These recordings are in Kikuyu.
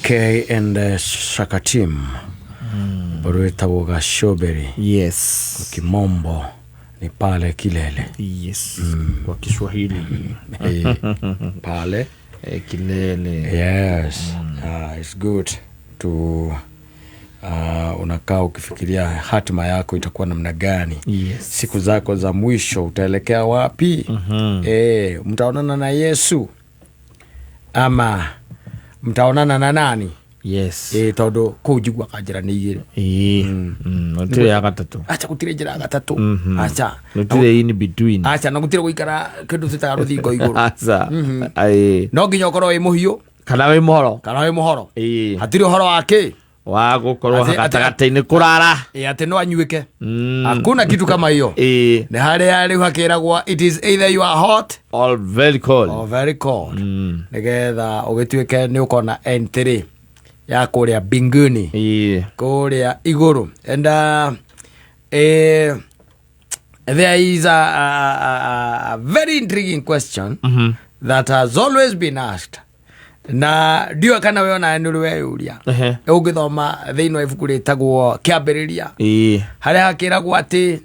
K and Shaka Team rwĩtagwo Gashoberi. Yes. Kimombo ni pale kilele. Yes. Kwa Kiswahili. Pale Kilele. Yes. It's good to unakaa ukifikiria hatima yako itakuwa namna gani. Yes. Siku zako za mwisho utaelekea wapi? Mtaonana na Yesu ama mtaonana na nani? Yes. Tondu kuu njiguaga njĩra nĩ igĩrĩ. Ĩĩ. Gũtirĩ ya gatatũ. Acha, gũtirĩ njĩra ya gatatũ. Acha. Gũtirĩ in between. Acha, na gũtirĩ gũikara kĩndũ twĩtaga rũthingo igũrũ. Aca. Ĩĩ. No nginya ũkorwo wĩ mũhiũ Kana wĩ mũhoro. kana wĩ mũhoro. Ĩĩ. Hatirĩ ũhoro wa kĩ Wa gũkorwo gatagatĩ-inĩ kũrara. Atĩ no anyuĩke. Hakuna kitu kama hiyo. Ĩĩ. Nĩ harĩa rĩu hakĩragwo it is either you are hot All very cold. or very cold, nĩgetha ũgĩtuĩke nĩ ũkona entry ya kũrĩa mbinguni, Ĩĩ. kũrĩa igũrũ. And there is a very intriguing question that has always been asked, na ndiũĩ kana we onawe nĩ ũrĩ weyũria. Ũngĩthoma thĩinĩ wa ibuku rĩtagwo Kĩambĩrĩria, harĩa hakĩragwo atĩ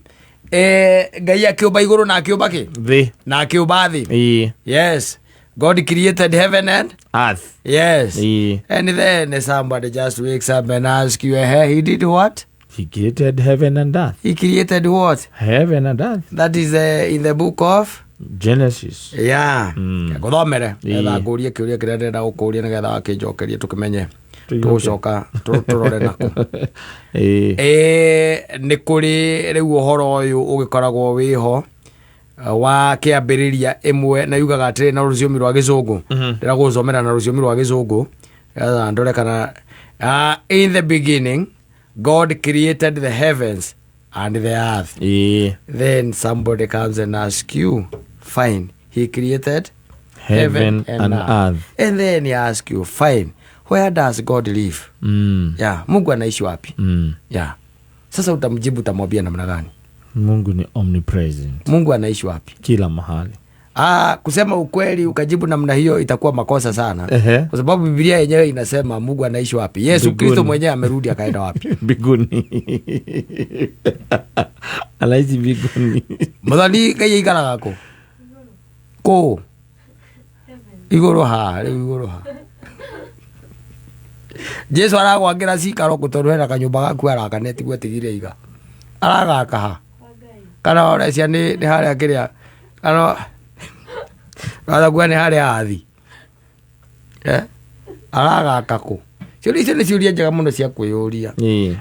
Ngai akĩũmba igũrũ na akĩũmba kĩ Thĩ. na akĩũmba thĩ. Ĩĩ. Yes, God created heaven and Earth. Yes. Ĩĩ. And then somebody just wakes up and asks you, "Hey, he did what?" He created heaven and earth. He created what? Heaven and earth. That is in the book of Genesis. Yeah. Ngũthomere getha ngũrie kĩũria kĩrĩa ndĩrenda gũkũria, nĩgetha wakĩnjokerie tũkĩmenye tũgũcoka tũrore nako. Ĩĩ. Nĩ kũrĩ rĩu ũhoro ũyũ ũgĩkoragwo wĩho wa Kĩambĩrĩria 1, na yugaga atĩrĩ na rũthiomi rwa Gĩcũngũ. Ndĩragũcomera na rũthiomi rwa Gĩcũngũ getha ndore kana "In the beginning God created the heavens and the earth." Then somebody comes and asks you, "Fine, he created Heaven and earth." And then he asks you, "Fine, where does God live?" Yeah, Mungu anaishi wapi? Yeah, sasa utamjibu, utamwambia namna gani? Mungu ni omnipresent. Mungu anaishi wapi? Kila mahali. Ah, kusema ukweli, ukajibu namna hiyo itakuwa makosa sana, kwa sababu Biblia yenyewe inasema Mungu anaishi wapi? Yesu Mbinguni. Kristo mwenyewe amerudi akaenda wapi? Mbinguni. Anaishi mbinguni. Mũthoni, Ngai aikaraga kũ? Kũ igũrũ ha? Rĩu igũrũ ha? Jesu aragwakĩra cikaro kũ? Tondũ hena kanyũmba gaku araka tiguo atigire iga aragaka ha? Kana ũrecia nĩ harĩa kĩrĩa, kana watha nĩ harĩa athi, eh? Aragaka kũ? Ciũria icio nĩ ciũria njega mũno cia kwĩyũria,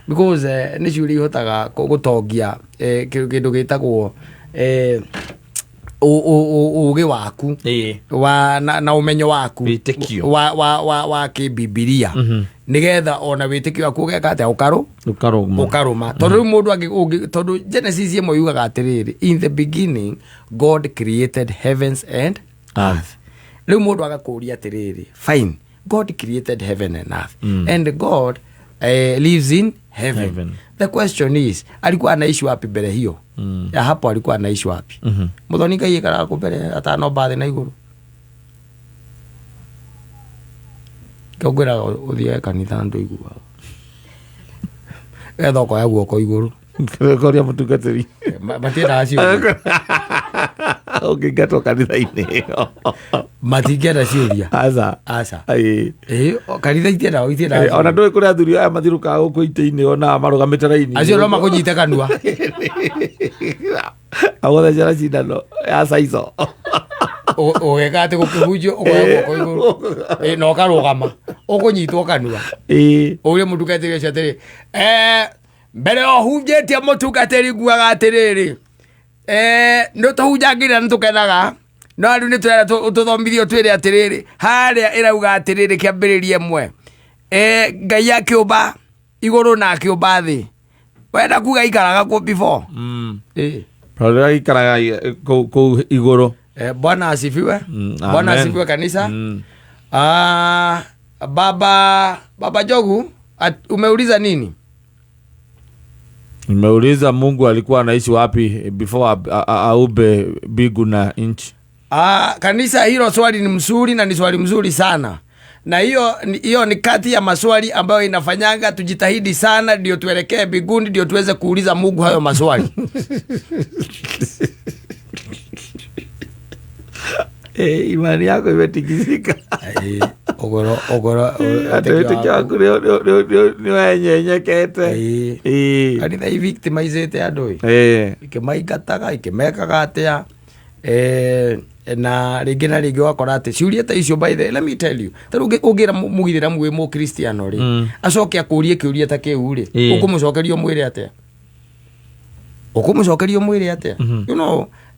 because nĩ ciũria ihotaga gũtongia kĩndũ gĩtagwo ũgĩ waku wa na ũmenyo waku Wĩtĩkio. wa kĩbibilia, nĩgetha ona wĩtĩkio waku ũgeka atĩa? Ũkarũ Ũkarũma. Ũkarũma, tondũ rĩu mũndũ tondũ Genesis 1 yugaga atĩrĩrĩ, "In the beginning God created heavens and Earth. Rĩu mũndũ agakũria atĩrĩrĩ, "Fine, God created heaven and earth, and God lives in heaven." Heaven. The question is, alikuwa anaishi wapi mbere hiyo? Ya hapo alikuwa anaishi wapi? Mũthoni, Ngai aikaraga kũ mbere atanomba thĩ na igũrũ? Ngwĩraga ũthiage kanitha ndũiguaga getha ũkoya guoko igũrũ. Koria mũtungatĩri. Matiendaga ciũria. Ũngĩingatwo kanitha-inĩ. Matingĩenda ciũria. Aca. Aca. Ĩĩ. Ĩ, kanitha itiendaga Ona ndũĩ kũrĩ athuri aya mathirũkaga gũkũ itĩ-inĩ ona marũgamĩte raini. Acio no makũnyite kanua. Agũthecera cindano ya caico. Ũgeka atĩ gũkĩhunjio ũkoya guoko igũrũ. Ĩ, na ũkarũgama ũkũnyitwo kanua. Ũrie mũtungatĩri ũcio atĩrĩ, mbere o hunjĩtie, mũtungatĩri, nguaga atĩrĩrĩ, nĩ tũhunjangĩrĩra nĩ tũkenaga, no rĩu nĩ tũrenda tũthomithio, twĩre atĩrĩrĩ, harĩa ĩrauga atĩrĩrĩ Kĩambĩrĩria 1, Ngai akĩũmba igũrũ na akĩũmba thĩ, wenda kuga ikaraga kũ before? Ĩ. Tondũ aikaraga kũu igũrũ. Bwana asifiwe. Bwana Amen. asifiwe, kanisa. Ah, baba Jogu, umeuliza nini? Nimeuliza Mungu alikuwa anaishi wapi before aumbe mbingu na nchi. Ah, kanisa, hilo swali ni mzuri na ni swali mzuri sana. Na hiyo ni kati ya maswali ambayo inafanyanga tujitahidi sana ndio tuelekee mbinguni, ndio tuweze kuuliza Mungu hayo maswali. Imani yako imetikisika. Ogoro ogoro. Atĩ wĩtĩkio waku nĩ wenyenyekete. Kanitha ivictimizĩte andũ ĩ, ikĩmaingataga, ikĩmekaga atĩa, na rĩngĩ na rĩngĩ ũgakora atĩ ciũria ta icio, by the, let me tell you, ta rĩu ũngĩra mũgithĩramu wĩ mũkristiano rĩ, acoke akũrie kĩũria ta kĩu rĩ, ũkũmũcokeria ũmwĩre atĩa? Ũkũmũcokeria ũmwĩre atĩa?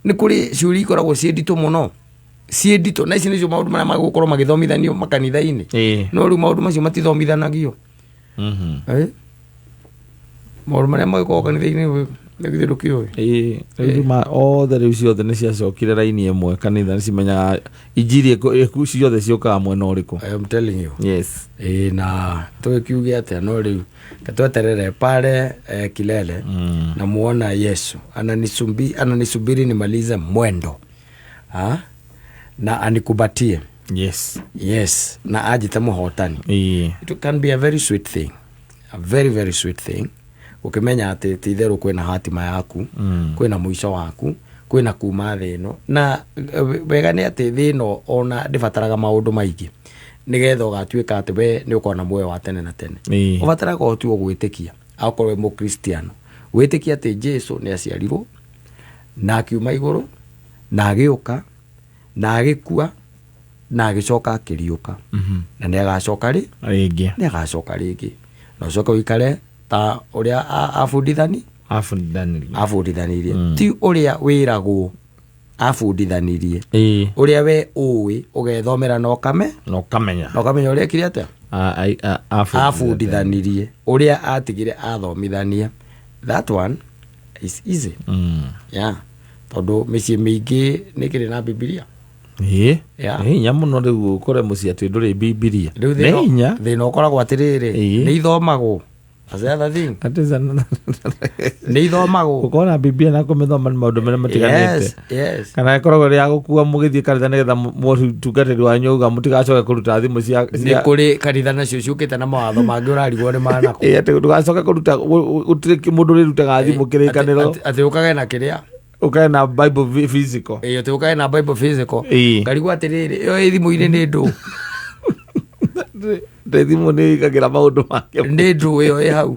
Nĩ kũrĩ ciũria ikoragwo ciĩ nditũ mũno, ciĩ nditũ, na ici nĩcio maũndũ marĩa magũkorwo magĩthomithanio makanitha-inĩ. No rĩu maũndũ macio matithomithanagio. Maũndũ marĩa magĩkoragwo kanitha-inĩ nĩ githĩ ndũkĩũĩ? Ĩĩ, rĩu othe rĩu ciothe nĩ ciacokire raini ĩmwe. Kanitha nĩ cimenyaga injiri ciothe ciũkaga mwena ũrĩkũ. I am telling you. Yes. Ĩĩ, na tũgĩkiuge atĩa? No rĩu katweterere pale kilele namuona Yesu ananisubiri nimalize mwendo, ha? Na anikubatie. Yes, na ajite mũhotani. It can be a very sweet thing, a very very sweet thing, ũkĩmenya atĩ ti itherũ kwĩna hatima yaku, kwĩna mũico waku, kwĩna kuma thĩ ĩno. Na wega nĩ atĩ thĩ ĩno ona ndĩbataraga maũndũ maingĩ nĩgetha ũgatuĩka atĩ we nĩ ũkona muoyo wa tene na tene. Ũbataraga o tu gwĩtĩkia, akorwo wĩ mũkristiano, wĩtĩkie atĩ Jesu nĩ aciarirwo na akiuma igũrũ na agĩũka na agĩkua na agĩcoka akĩriũka, na nĩ agacoka rĩ Rĩngĩ. Nĩ agacoka rĩngĩ, na ũcoke ũikare ta ũrĩa abundithani Abundithanirie. Abundithanirie, ti ũrĩa wĩragwo abundithanirie, ũrĩa we ũĩ ũgethomera na ũkame Na ũkamenya. Na ũkamenya ũrĩa ekire atĩa. Abundithanirie. Abundithanirie ũrĩa atigire athomithania. That one is easy. Yeah, tondũ mĩciĩ mĩingĩ nĩ kĩrĩ na Bibilia. Yeah. Nĩ hinya mũno rĩu ũkore mũciĩ atĩ ndũrĩ Bibilia. Rĩu Nĩ thĩna hinya. Thĩna ũkoragwo atĩrĩrĩ, nĩ ithomagwo. That's the other thing. That is another. Nĩ ithomagwo. Gũkorwo na Bibilia na kũmĩthoma nĩ maũndũ merĩ matiganĩte. Yes. Kana ĩkoragwo ĩrĩ ya gũkua mũgĩthiĩ kanitha nĩgetha mũtungatĩri wanyu auga mũtigacoke kũruta thimũ cia Nĩ kũrĩ kanitha nacio ciũkĩte na mawatho mangĩ ũrarigwo nĩ manakũ. Ĩĩ, atĩ ndũgacoke kũruta, gũtirĩ mũndũ ũrĩrutaga thimũ kĩrĩkanĩro. Atĩ ũkage na kĩrĩa. Ũkae na Bible physical. Ĩĩ, atĩ ũkage na Bible physical. Ngarigwo atĩrĩrĩ, ĩyo ĩ thimũ-inĩ nĩ ndũ? Ndĩ thimũ nĩ ĩigagĩra maũndũ make. Nĩ ndũ ĩyo ĩ hau?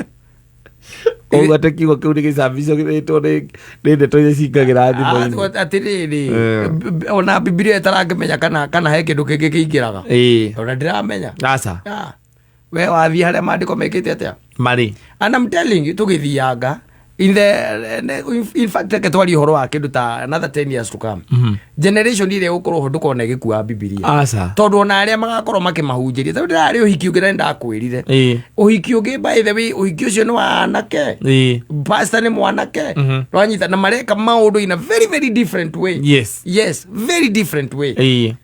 Koguo atĩ kiugo kĩu nĩ gĩcabicwo gĩthĩtwo nĩ ndeto iria cingagĩra thimũ-inĩ. Atĩrĩrĩ, ona Bibilia ĩtarangĩmenya kana he kĩndũ kĩngĩ kĩingĩraga. Ona ndĩramenya. Aca. Ah, we wathiĩ harĩa maandĩko mekĩte atĩa? Marĩ. And I'm telling you, tũgĩthianga in fact, reke twarie ũhoro wa kĩndũ ta another 10 years to come, generation ĩrĩa ĩgũkorwo ho ndũkona ĩgĩkua Bibilia, Aca. tondũ ona arĩa magakorwo makĩmahunjĩria, tondũ ndĩrarĩ ũhiki ũngĩ na nĩndakwĩrire ũhiki ũngĩ, by the way, ũhiki ũcio nĩ wa anake, pastor nĩ mwanake, nwanyita, na mareka maũndũ in a very very different way. Yes, very different way.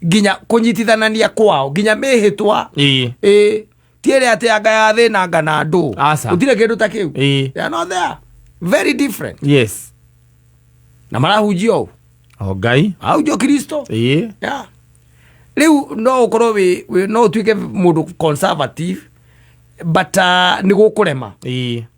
Nginya kũnyitithanania kwao, nginya mĩhĩtwa, ĩ ti ĩrĩa atĩ anga ya thĩna anga na andũ. Aca. Gũtirĩ kĩndũ ta kĩu. Ĩĩ. They are not there. Very different. Na marahunjia ũũ. O Ngai. Marahunjia Kristo. Yeah. Rĩu no ũkorwo wĩ no ũtuĩke mũndũ conservative, but nĩ gũkũrema,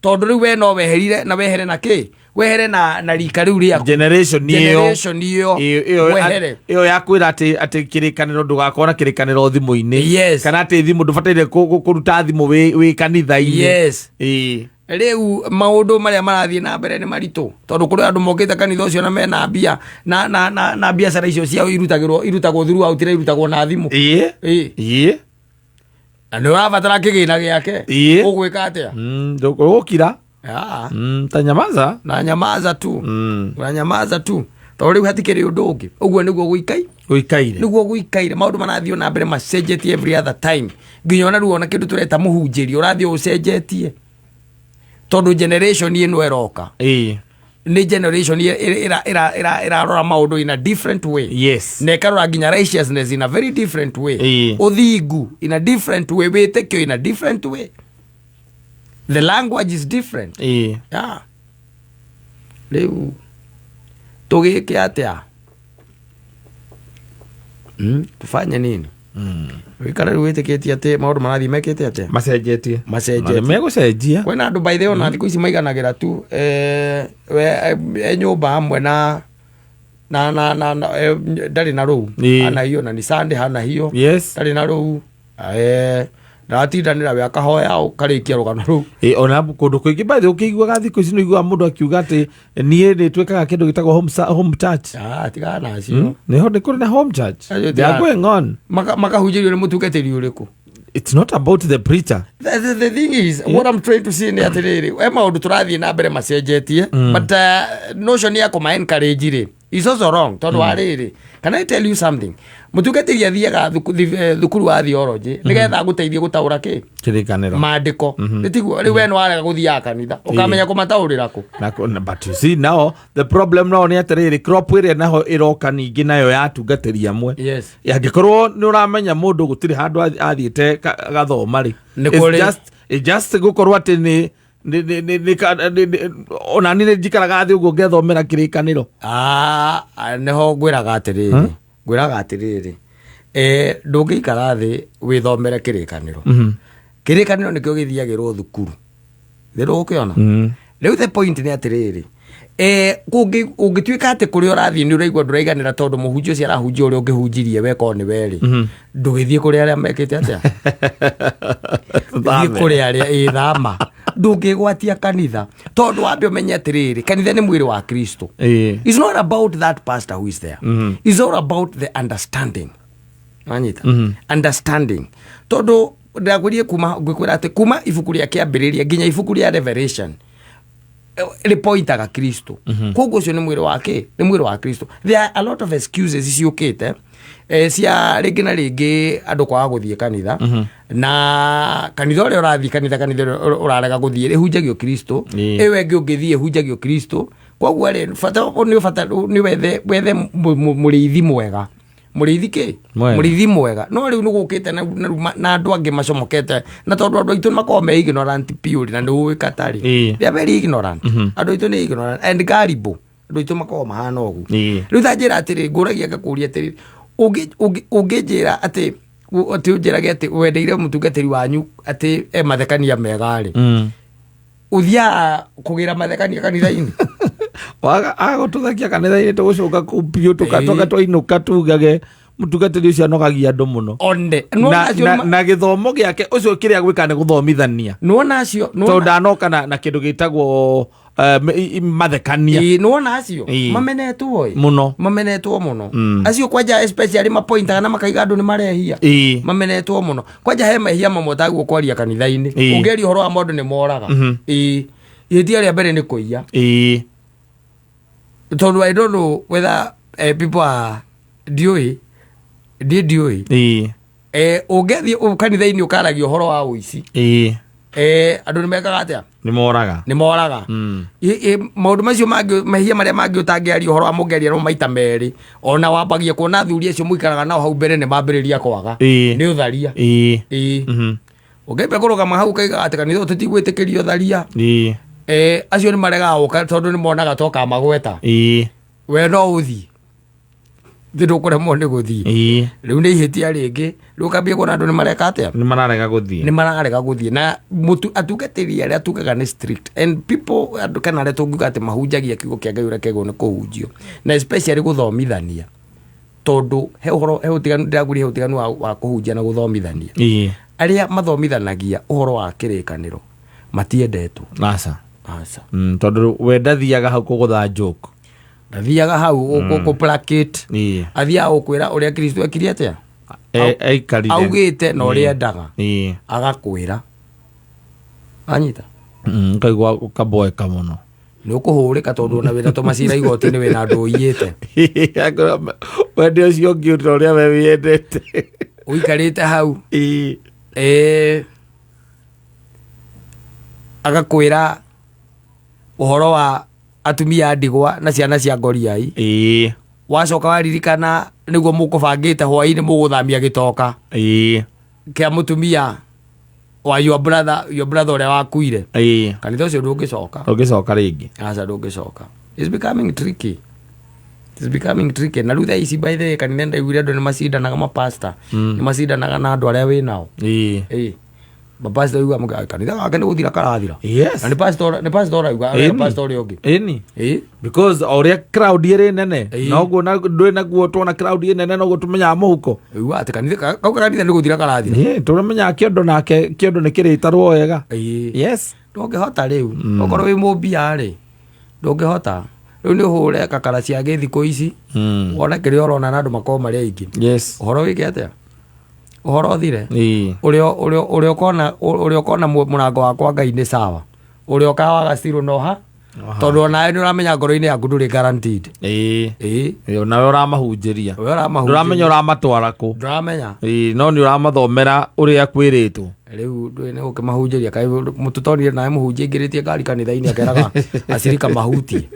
tondũ rĩu we no weherire na wehere na kĩ, wehere na rika rĩu rĩaku. Generation ĩyo. Generation ĩyo. Ĩyo. Wehere. Ĩyo ya kwĩra atĩ kĩrĩkanĩro, ndũgakorwo na kĩrĩkanĩro thimũ-inĩ. Kana atĩ thimũ ndũbataire kũruta thimũ wĩ kanitha-inĩ. Rĩu maũndũ marĩa marathiĩ na mbere nĩ maritũ, tondũ kũrĩ andũ mokĩte kanitha ũcio na mena mbia na biacara icio ciao irutagwo throughout na irutagwo na thimũ. Ĩĩ. Na nĩ ũrabatara kĩgĩna gĩake. Ũgwĩka atĩa? Ndũgũkira. Ah, Ta nyamaza. Na nyamaza tu. Na nyamaza tu, tondũ rĩu hatikĩrĩ ũndũ ũngĩ. Ũguo nĩguo gũikai Gũikaire. Nĩguo gũikaire. Maũndũ marathiĩ na mbere macenjetie every other time, nginya ona rĩu ona kĩndũ tũreta mũhunjĩrio ũrathiĩ ũcenjetie, tondũ generation ĩno ĩroka nĩ generation ĩrarora maũndũ in a different way, na ĩkarora nginya righteousness in a very different way, ũthingu in a different way, wĩtĩkio in a different way. The language is different. Yeah. Rĩu tũgĩke atĩa? Tufanye nini? Wĩikare rĩu wĩtĩkĩtie atĩ maũndũ marathiĩ mekĩte atĩa? Macenjetie. Macenjetie. Na nĩ megũcenjia. Kwĩna andũ by the way ona thikũ ici maiganagĩra tu, we nyũmba hamwe na ndarĩ na rũu. Hana hiyo na ni Sunday hana hiyo. Ndarĩ na rũu, ndaratindanĩra, we akahoya ũkarĩkia rũgano rũu. Ĩ, ona kũndũ kũingĩ by the way ũkĩiguaga thikũ ici nĩ ũiguaga mũndũ akiuga atĩ niĩ nĩ twĩkaga kĩndũ gĩtagwo home church. Ah, tigana nacio. Nĩho nĩ kũrĩ na home church. Acio They are going on. Makahunjĩrio nĩ mũtungatĩri ũrĩkũ? It's not about the preacher. The thing is, what I'm trying to say nĩ atĩrĩrĩ, he maũndũ tũrathiĩ na mbere macenjetie, but notion ya kũma encourage rĩ is also wrong, tondũ wa rĩrĩ, can I tell you something? Mũtungatĩri athiaga thukuru wa theology nĩgetha agũteithie gũtaũra kĩ? Kĩrĩkanĩro. Maandĩko. Nĩ tiguo? Rĩu we nĩ warega gũthiaga kanitha, ũkamenya kũmataũrĩra kũ? Na, but you see now the problem now nĩ atĩrĩrĩ, crop ĩrĩa naho ĩroka ningĩ nayo yatungatĩri amwe, angĩkorwo nĩ ũramenya mũndũ gũtirĩ handũ athiĩte gathoma rĩ, Nĩ it's it's just gũkorwo atĩ nĩ nĩ nĩ nĩ nĩ ka- nĩ- nĩ- ona niĩ nĩ njikaraga thĩ ũguo ngethomera kĩrĩkanĩro. Ah, ah, nĩho ngwĩraga atĩrĩrĩ, ndũngĩikara thĩ wĩthomere kĩrĩkanĩro. Kĩrĩkanĩro nĩkĩo gĩthiagĩrwo thukuru, nĩ ndũgũkĩona? Rĩu the point nĩ atĩrĩrĩ, ũngĩtuĩka atĩ kũrĩa ũrathiĩ nĩ ũraigua ndũraiganĩra tondũ mũhunjia ũcio arahunjia ũrĩa ũngĩhunjirie weko nĩ werĩ, ndũgĩthiĩ kũrĩ arĩa mekĩte atĩa? Thiĩ kũrĩ arĩa ĩ thama. Ndũngĩgwatia kanitha, tondũ wambe ũmenye atĩrĩrĩ, kanitha nĩ mwĩrĩ wa Kristo. It's not about that pastor who is there. It's all about the understanding. Wanyita? Understanding. Tondũ ndakwĩrire kuma ngwĩkwĩra atĩ kuma ibuku rĩa Kĩambĩrĩria nginya ibuku rĩa Revelation rĩpointaga Kristo. Koguo ũcio nĩ mwĩrĩ wa kĩ? Nĩ mwĩrĩ wa Kristo. There are a lot of excuses ciũkĩte, cia rĩngĩ na rĩngĩ andũ kwaga gũthiĩ kanitha, na kanitha ũrĩa ũrathiĩ, kanitha ũrĩa ũrarega gũthiĩ ĩhunjagio Kristo, ĩyo ĩngĩ ũngĩthiĩ ĩhunjagio Kristo. Koguo rĩ, bata nĩ bata nĩ wethe mũrĩithi mwega, mũrĩithi kĩ? Mwega. Mũrĩithi mwega. No rĩu nĩ gũkĩte na andũ angĩ macomokete, na tondũ andũ aitũ nĩ makoragwo me ignorant purely, na nĩ ũĩ katarĩ. They are very ignorant. Andũ aitũ nĩ ignorant and gullible. Andũ aitũ makoragwo mahana ũguo. Rĩu ta njĩra atĩrĩ, ngũragia ngakũria atĩrĩ, ũngĩnjĩra atĩ ũnjĩrage atĩ wendeire mũtungatĩri wanyu atĩ e mathekania mega rĩ, ũthiaga kũgĩra mathekania kanitha-inĩ? Agũtũthekia kanitha-inĩ, tũgũcoka kũu biũ tũkatoka twainũka tugage mũtungatĩri ũcio anogagia andũ mũno. One Na gĩthomo gĩake ũcio kĩrĩa gwĩka nĩ gũthomithania, nĩwona acio tondũ ndanoka na kĩndũ gĩtagwo mathekania. Ĩĩ, nĩwona acio mamenetwo ĩ. Mũno. Mamenetwo mũno acio kwanja, especially mapointaga na makaiga andũ nĩ marehia. Mamenetwo mũno kwanja. He mehia mamwe taguo kwaria kanitha-inĩ. Ũngĩaria ũhoro wa maũndũ nĩ moraga. Ĩĩ, ihĩtia rĩa mbere nĩ kũiya, tondũ I don't know whether people are, ndiũĩ, ndiĩ ndiũĩ. Ũngĩthiĩ kanitha-inĩ ũkaragia ũhoro wa ũici, andũ nĩ mekaga atĩa? Nĩ moraga. Nĩ moraga. Maũndũ macio mangĩ, mehia marĩa mangĩ ũtangĩaria ũhoro wa mũngĩaria no maita merĩ, ona wambagia kuona athuri acio mũikaraga nao hau mbere nĩ mambĩrĩria kwaga. Nĩ ũtharia. Ĩĩ. Ũngĩambia kũrũgama hau ũkaiga atĩ kanitha ũyũ tũtigwĩtĩkĩria ũtharia, acio nĩ maregaga gũka tondũ nĩ monaga toka magweta. We no ũthiĩ thĩ, ndũkũremwo nĩ gũthiĩ. Rĩu nĩ ihĩtia rĩngĩ. Rĩu ũkambia kuona andũ nĩ mareka atĩa? Nĩ mararega gũthiĩ. Nĩ mararega gũthiĩ. Na mũtu atungatĩri arĩa tugaga nĩ strict and people, andũ kana arĩa tũngiuga atĩ mahunjagia kiugo kĩa Ngai ũrĩa kĩagĩrĩirwo nĩ kũhunjio, na especially gũthomithania, tondũ he ũhoro, he ũtiganu, ndĩrakwĩria he ũtiganu wa kũhunjia na gũthomithania. Arĩa mathomithanagia ũhoro wa kĩrĩkanĩro matiendetwo. Aca. Aca. Tondũ we ndathiaga hau kũgũtha joke. Ndathiaga hau kũ placate. Athiaga gũkwĩra ũrĩa Kristo ekire atĩa. Aikarire. Augĩte na ũrĩa endaga. Agakwĩra anyita. Ũkaigua ũkaboeka mũno. Nĩ ũkũhũrĩka, tondũ ona wĩna tũmacira igoti-inĩ, wĩna andũ ũiyĩte. Wende ũcio ũngĩ ta ũrĩa we wĩyendete. Ũikarĩte hau. Agakwĩra ũhoro wa atumia a ndigwa na ciana cia ngoriai. Wacoka waririkana nĩguo mũkũbangĩte hwaĩ-inĩ mũgũthamia gĩtoka kĩa mũtumia wa your brother ũrĩa wakuire. Kanitha ũcio ndũngĩcoka. Ũngĩcoka rĩngĩ. Aca, ndũngĩcoka. It's becoming tricky. It's becoming tricky. Na rĩu thaa ici, by the way, kanitha ndaiguire andũ nĩ macindanaga, mapasta nĩ macindanaga na andũ arĩa wĩ nao. Ĩĩ, mapasta yuga kanitha gake nĩ gũthira karathira. Na nĩ pastor arauga pastor ũrĩa ũngĩ. Ĩni. Ĩĩ. Because o ũrĩa crowd ĩrĩ nene, noguo ndwĩ naguo tuona crowd ĩ nene, noguo tũmenyaga mũhuko. Uga atĩ kanitha kau kanitha nĩ gũthira karathira. Ĩĩ, tũramenyaga kĩondo nake kĩondo nĩ kĩrĩtarwo wega. Ĩĩ. Ndũngĩhota rĩu, okorwo wĩ mũmbia rĩ, ndũngĩhota rĩu nĩ ũhũre kakara cia gĩthikũ ici, wone kĩrĩa ũrona na andũ makorwo marĩ aingĩ. Ũhoro wĩke atĩa, ũhoro ũthire. Ũrĩa ũkona mũrango wakwa Ngai nĩ sawa, ũrĩa ũkawaga cirũ noha, tondũ onawe nĩ ũramenya ngoro-inĩ yaku ndũrĩ guaranteed. Ĩĩ. Ĩĩ, nawe ũramahunjĩria. We ũramahunjĩria. Ndũramenya ũramatwara kũ. Ndũramenya. Ĩĩ, no nĩ ũramathomera ũrĩa kwĩrĩtwo. Rĩu ndũĩ nĩ gũkĩmahunjĩria kaĩ mũtũtonire nawe mũhunjia aingĩrĩtie ngari kanitha-inĩ akeraga acirika mahutie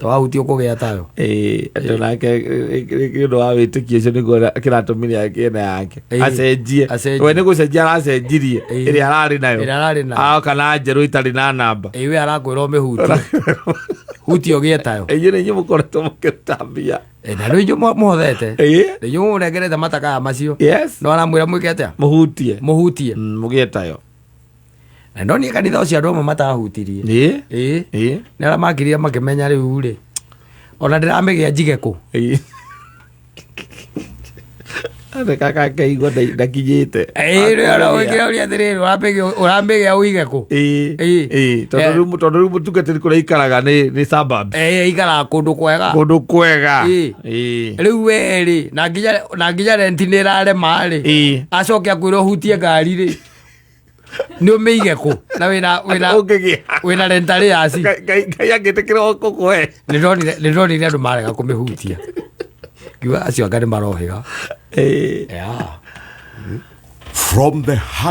twahutie ũkũgĩa tayo. Ĩĩ, andũ nake nĩ ũndũ wa wĩtĩkio ũcio nĩguo kĩratũmire akĩena yake acenjie. Acenjie. We nĩ gũcenjia aracenjirie ĩrĩa ararĩ nayo. Ĩrĩa ararĩ nayo. Aroka na njerũ itarĩ na namba. Ĩĩ, we arakwĩra ũmĩhutie, hutie ũgĩe tayo. Inyuĩ nĩ inyuĩ mũkoretwo mũkĩruta mbia. Ĩ, na rĩu inyuĩ mũhothete. Rĩu inyuĩ mũnengerete matakaya macio. No aramwĩra mwĩke atĩa? Mũhutie. Mũhutie. Mũgĩe tayo. Na ndonire kanitha ũcio andũ amwe matahutirie. Ĩĩ. Nĩ arĩa makirire makĩmenya rĩu rĩ, ona ndĩramĩgĩa njige kũ. Ĩĩ. Reka kaigua ndakinyĩte. Ĩĩ, rĩu ona ũkĩra ũrĩa atĩrĩrĩ, ũramĩgĩa ũige kũ? Ĩĩ. Ĩĩ. Tondũ rĩu mũtungatĩri kũrĩa ikaraga nĩ suburbs. Ĩĩ, ikaraga kũndũ kwega. Kũndũ kwega. Ĩĩ. Rĩu we rĩ, na nginya renti nĩ ĩrarema rĩ, acoke akwĩra ũhutie ngari rĩ, nĩ ũmĩige kũ na wĩna Ũngĩgĩa. Wĩna rentarĩ yaci. Ngai angĩtĩkĩra gũkũhe. Nĩ ndonire andũ marega kũmĩhutia, ngiuga acio anga nĩ marohĩga. Yeah. From the heart.